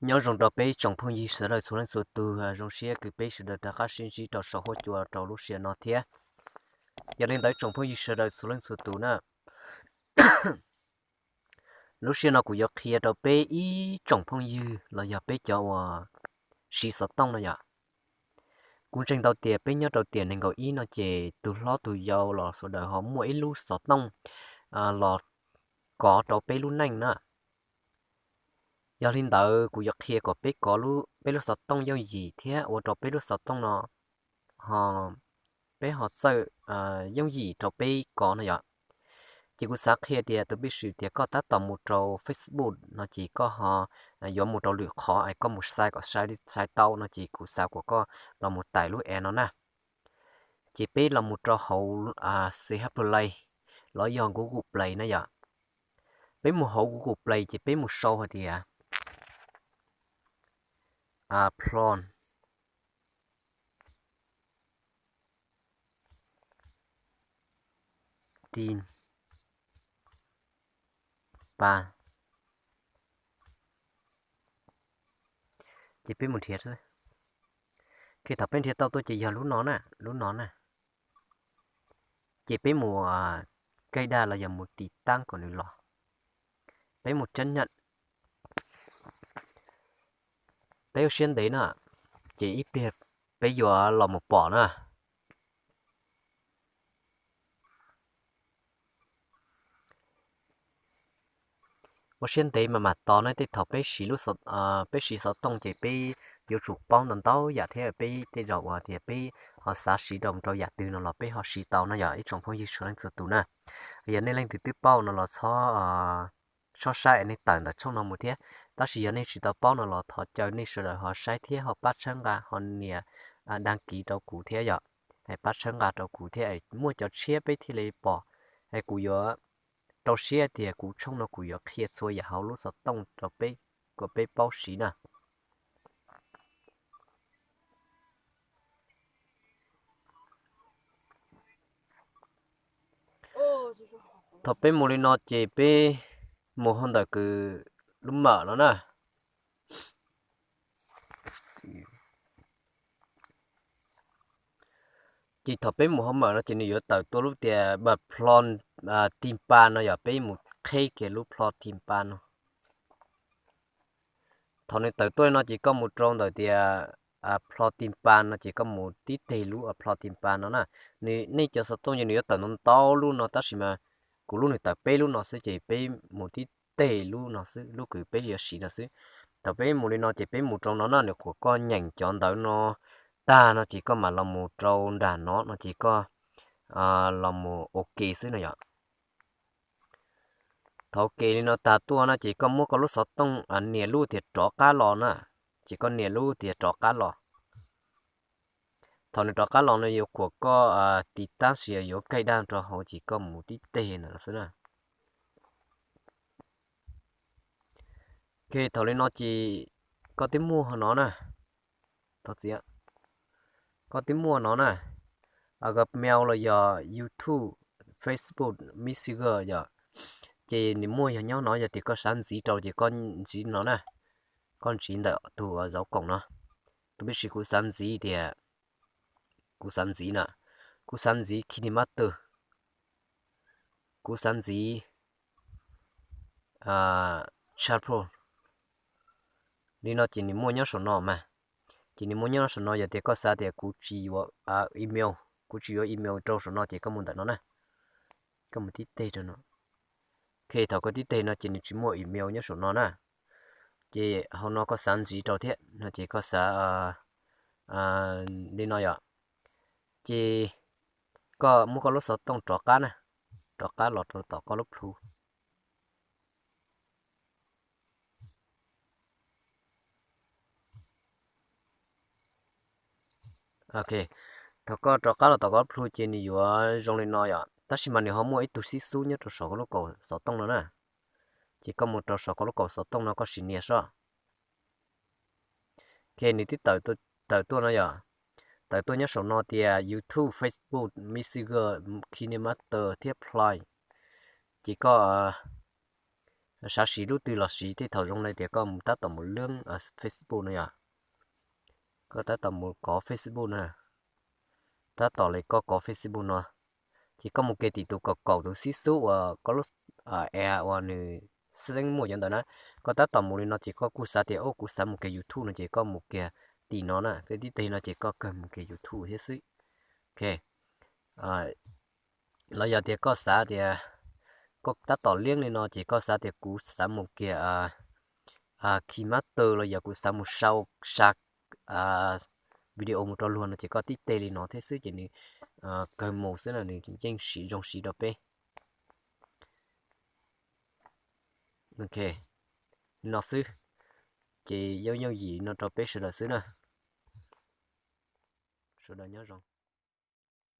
Nyob zoo rau peb tsoom phooj ywg sawv daws txhua leej txhua tus, zoo siab kws peb sawv daws rov qab sib ntsib rau saum huab cua rau lub sij hawm no thiab. Yog li ntawd tsoom phooj ywg sawv daws txhua leej txhua tus na, lub sij hawm no kuv yuav qhia rau peb ib tsoom phooj ywg los yog peb cov uas siv xov tooj no yom. Kuv ntseeg tau tias peb nyob rau tiam nees nkaum ib no ces tus hlob tus yau los sawv daws ho muaj ib lub xov tooj los kov rau peb lub neej na. Yog li ntawd kuv yuav qhia kom peb kov peb lub xov tooj yooj yim thiab ua rau peb lub xov tooj no ho peb ho txawj yooj yim rau peb kov no yom. Ces kuv xav qhia tias tus pej xwm tias koj tab tom mus rau Facebook no ces koj ho yuav mus rau lwm qhov es koj mus xaiv kom xaiv tau no ces kuv xav kom koj los mus tais lub app no na. Ces peb los mus rau hauv C H Play los yog Google Play na yom. Peb mus hauv Google Play ces peb mus sau hais tias Plon Tin Pa. Ces peb mus nrhiav xwb. Ces thaum peb nrhiav tau tuaj ces yog lub no na, lub no na. Ces peb mus kaij daj los yog mus tiv tab kom nws los. Peb mus chab nyaj. Peb ua siab ntev na, ces ib pliag peb yuav los mus pom na. Ua siab ntev mas mam tos na, tej thaum peb siv lub, peb siv xov tooj ces peb yuav tsum paub ntau ntau yam thiab peb tej zaum uas tias peb ho xav siv rau rau yam twg no los peb ho siv tau no yog ib tsoom phooj ywg txhua leej txhua tus na. Yog nej leej twg twb paub no los txhob, txhob saib es nej tawm ntawm tshooj no mus thiab, tab sis yog nej tsis tau paub no los thov caw nej sawv daws ho saib thiab ho pab txhawb nqa ho nias dag kiv rau kuv thiab yom. Pab txhawb nqa rau kuv thiab muaj cov tshiab peb thiaj li pom. Es kuv yuav rau siab tias kuv tshooj no kuv yuav qhia txhua yam hauv lub xov tooj rau peb kom peb paub siv na. Thaum peb mus li no ces peb mus hauv ntawm kws lub mawm no na. Ces thaum peb mus hauv mawm no ces nws yuav tawm tuaj lub tias Plon Tin Pa no yom, peb mus qheb kiag lub Plon Tin Pa no. Thaum nws tawm tuaj no ces koj mus rau ntawm tias Plon Tin Pa no ces koj mus tib teg lub Plon Tin Pa no na. Nej cov xov tooj ces nws yuav tawm ntau ntau lub no tab sis mas kuv lub nws tawm peb lub no xwb ces peb mus tib teg lub no xwb, lub kws peb yuav siv no xwb. Thaum peb mus li no ces peb mus rau no na, nws qhuas koj nyeem cov ntawv no tag no ces koj mam los mus rau nram no no ces koj los mus ok xwb no yom. Thaum ok li no tag tuaj na ces koj muab koj lub xov tooj nias lub tias rov qab los na, ces koj nias lub tias rov qab los. Thaum nws rov qab los no yuav qhuas koj tiv tab sis yuav kaij daj rau hauv ces koj mus tib teg ntawm no xwb na. Ok, thaum li no ces koj twb muaj no na, koj twb muaj no na, Gmail los yog YouTube, Facebook, Messenger yom, ces nws muaj yog nyob no, yog tias koj xav ntxiv rau ces koj ntxiv no na, koj ntxiv ntawm tus zauv koom no. Tus peb sis kuv xav ntxiv tias, kuv xav ntxiv na, kuv xav ntxiv KineMaster, kuv xav ntxiv Chatpro. Li no ces nws muaj nyob saum no mas, ces nws muaj nyob saum no, yog tias koj xav tias kuv tsis yuav email, kuv tsis yuav email rau saum no ces koj mus ntawm no na, koj mus tib teg rau no. Ok, thaum koj tib teg no ces nws tsis muaj email nyob saum no na, ces hauv no koj xav ntxiv rau thiab no ces koj xav li no yom, ces koj muab koj lub xov tooj rov qab na, rov qab los rau tom koj lub plhu. Ok, thaum koj rov qab los tom koj lub plhu ces nws yuav zoo li no yom, tab sis mas nws ho muaj ib tug xib xub nyob rau saum koj lub kaum xov tooj no na, ces koj mus rau saum koj lub kaum xov tooj no koj sim nias sob. Ok, nws twb tawm tuaj no yom, tawm tuaj nyob saum no tias YouTube, Facebook, Messenger, KineMaster thiab Play. Ces koj Xav siv lub twg los siv, tej thaum zoo li tias koj mus tab tom mus lwb Facebook no yom, koj tab tom mus kov Facebook na, tab tom li koj kov Facebook no, ces koj mus kiag tim tus kaum kaum tus xib xub uas koj lub, a, uas nws xeeb muaj cov ntawd na, koj tab tom mus li no ces koj kuj xav tias, o, kuv xav mus kiag YouTube no ces koj mus kiag tim no na, tib teg no ces koj kawg mus kiag YouTube thiab xwb. Ok, los yog tias koj xav tias, koj tab tom liab li no ces koj xav tias kuv xav mus kiag KineMaster los yog kuv xav mus sau, sa video mus rau luag no ces koj tib teg li no thiab xwb ces nws kawg mus xwb na, nws yeej siv zoo siv rau peb. Ok, li no xwb, ces yooj yooj yim no rau peb sawv daws xwb na. Sawv daws nyob zoo.